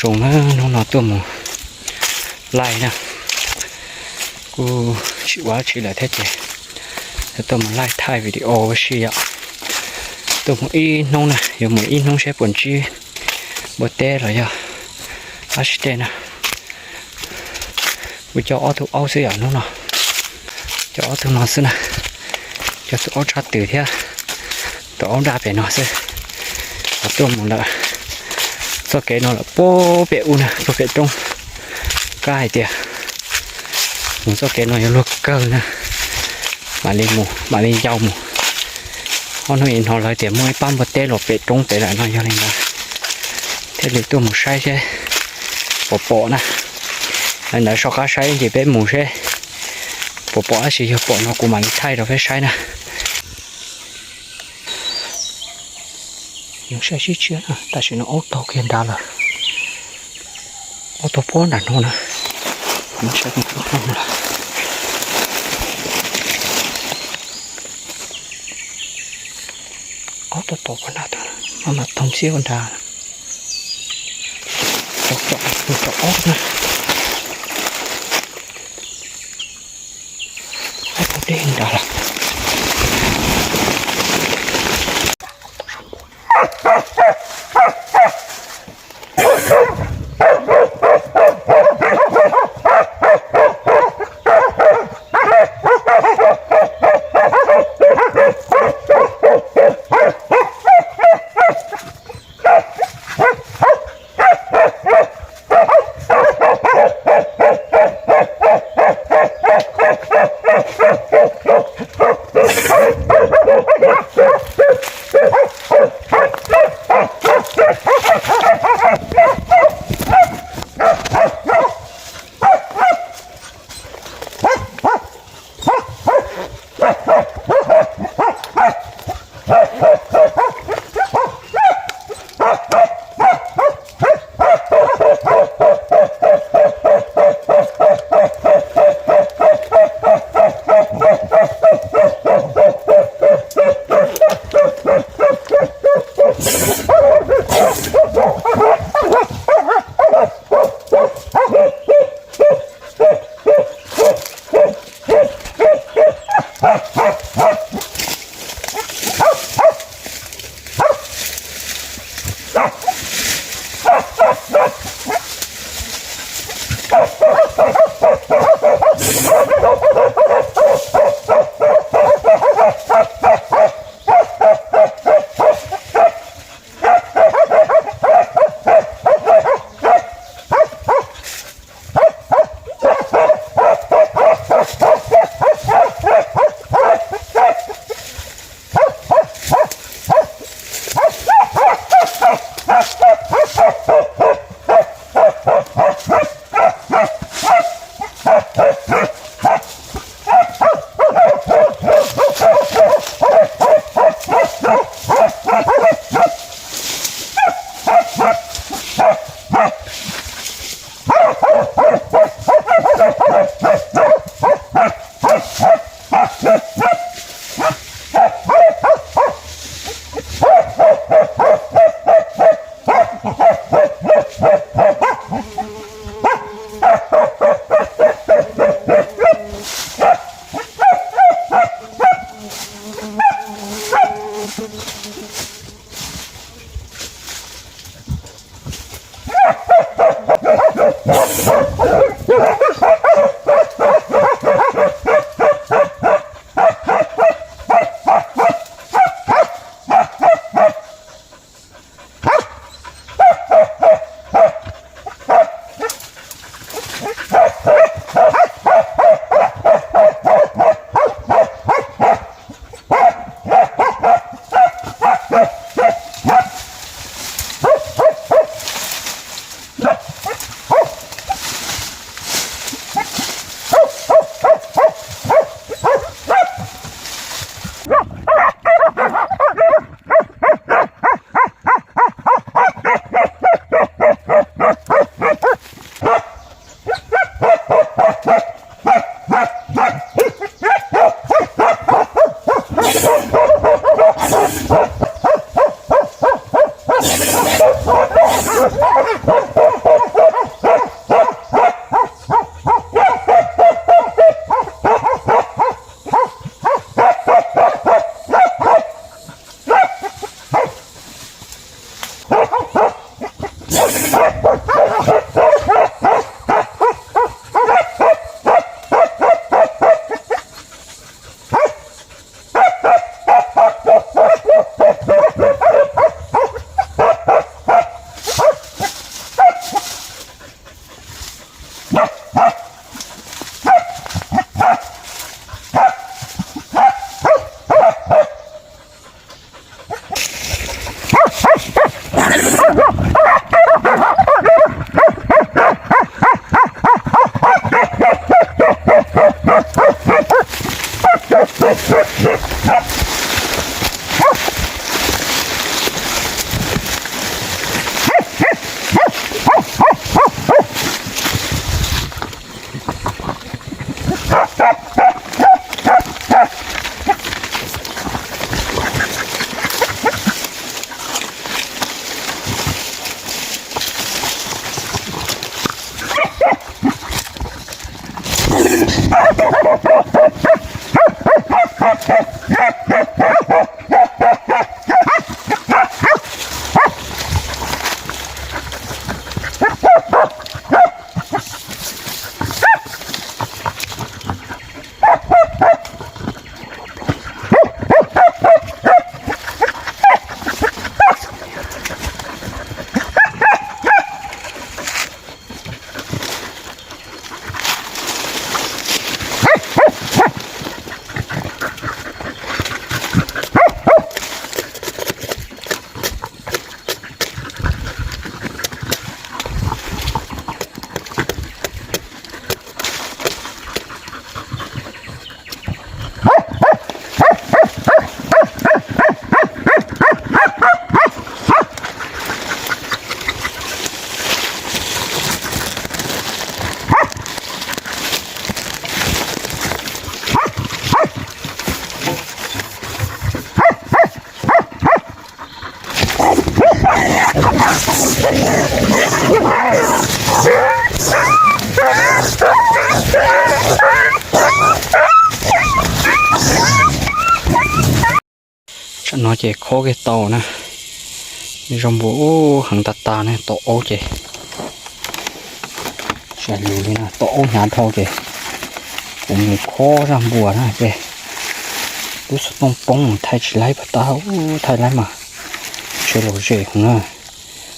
Zoo na, hnub no tuaj mus laij na, kuj tsis ua dab tsi lawm thiab ces tuaj mus laij thaij video ua si yom. Tuaj mus ib hnub na, yuav mus ib hnub seb puas ntsib npua teb los yog dab tsi tej na. Kuv coj ob tug aub xwb yom, hnub no coj ob tug no xwb na, coj tus aub tsab tws thiab tus aub daj pem no xwb. Tuaj mus lawm txoj kev no lawm puag pem ub na, puag pem roob. Kab hais tias mus txoj kev no yuav luag kawg na, mam li mus mam li yau mus. Ob hnub ib hnov lawv tias muaj ib pab npua teb los pem roob pem lawm no yog li ntawd thiaj li tuaj mus saib seb puas pom na. Lawv ntawd soj qab saib ces peb mus seb puas pom, tab sis yog pom no kuv mam li thaij rau peb saib na. Nws saib sib tshiab na, tam sim no aub taug kiag nrad lawm. Aub taug puag nram no na. Nws saib, aub taug tod puag nrad, maj mam taug xiab ua nrad. Tsom, tsom, tsom aub na. Aub taug deb nrad lawm. Tsam no ces khob kiag tau na. Zoo npaum ub heev tas tas ne, tom aub ces tsis hais lus li na, tom aub hnyav dhau ces kuv mus khob zaj npuas na ces lub xov tooj poob thaij tsis laib pag tab, thaij laib mas tsis lom zem heev na.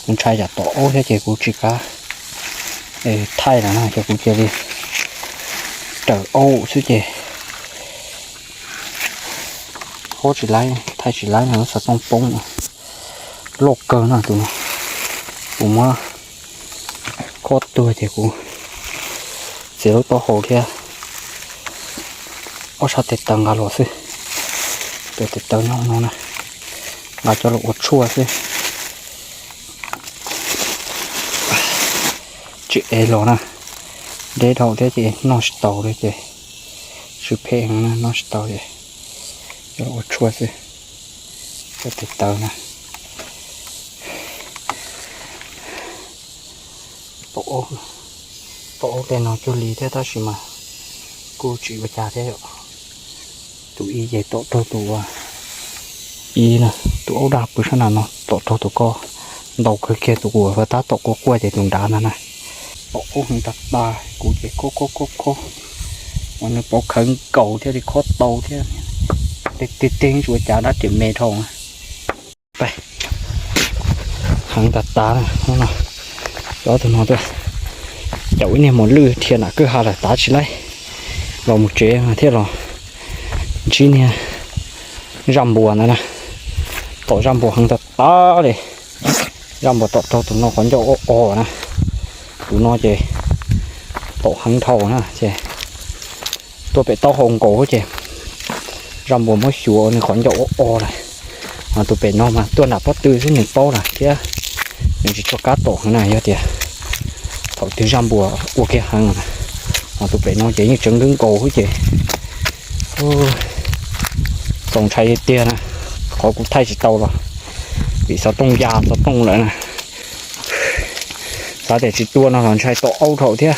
Kuv ntshai tsam tom aub thiab ces kuv tsis kav thaij lawm na ces kuv cia li raws aub xwb ces khob tsis laib, thaij tsis laib no, lub xov tooj poob loj kawg no tus no. Kuv muab khob tuag ces kuv txiav lub taub hau thiab ob sab tes taw nqa los xwb. Tus tes taw nyob no na, nqa coj los ua tshuaj xwb. Tsis ev los na, deb dhau thiab ces noj tsis tau li ces swb phem heev na, noj tsis tau ces coj los ua tshuaj xwb. Cov tes taw na, tom aub tej no cuag li thiab tab sis mas kuj tsis ua cas thiab yom. Tus ib ces tom raug tus ib na, tus aub daj pw sab nram no tom raug tus ko, ntaus kawg kiag tus uas tab tom quaj quaj ces tus nrad ntag na. Tom aub heev tas tas, kuv ces khob khob khob khob uas nws pauv khawv nkaus thiaj li khob tau thiab. Tej tej tsis ua cas, dab riam me dhau na. Heev tas tas na, hnub no cov tus no tuaj caum ib niag mos lwj dhia nram kwj ha lawm tav tsis laib, los mus tsev thiaj los ntsib niag zaj npuas ntawd na. Tom zaj npuas heev tas tas li, zaj npuas tom raug tus no qhov ncauj o o na. Tus no ces tom heev dhau na ces tuaj pem taub hau nkaus ces zaj npuas muab xyuas nws qhov ncauj o o lawm. Ho tus pem no mas tuaj nram pob tw xwb nws paub lawm thiab nws tsis tshua kab tom heev na. Yog tias thaum twg zaj npuas ua kiag heev, ho tus pem no ces yeej tseev nkaus xwb ces txaus ntshai tiag tiag na. Qhov kuv thaij tsis tau los vim xov tooj ya xov tooj lawm na. Xav tias tsis tua no los ntshai tom aub dhau thiab.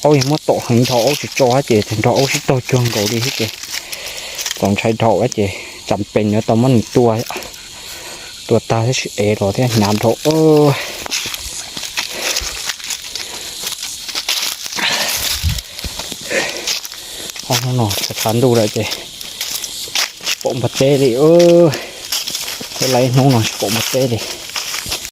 Aub yog muab tom heev dhau, aub tsis tso ces nrog aub sib taug cuag nkaus li thiab ces txaus ntshai dhau ces tsam pes yuav tau muab nws tua, tua tag thiab tsis ev los thiab hnyav dhau. Ob hnub no tsaus ntuj lawm ces tsis pom npua teb li. Twb laib hnub no tsis pom npua teb li.